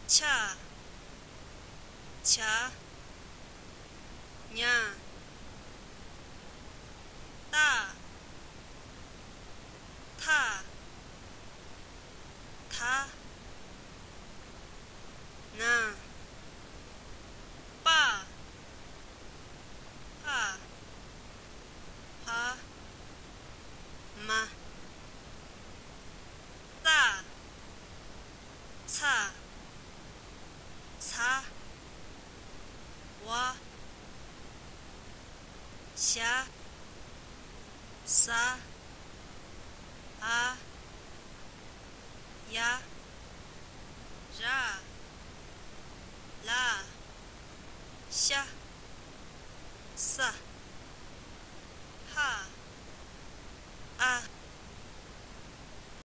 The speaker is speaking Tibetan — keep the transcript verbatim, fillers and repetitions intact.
ཆ། ཆ། ཉ། ཏ། ཐ། ཐ། ན། པ། ཕ། ཕ། མ། ཙ། ཚ། ཚ། བ། ཞ། ཟ། འ། ཡ། ར། ལ། ཤ། ས། ཧ།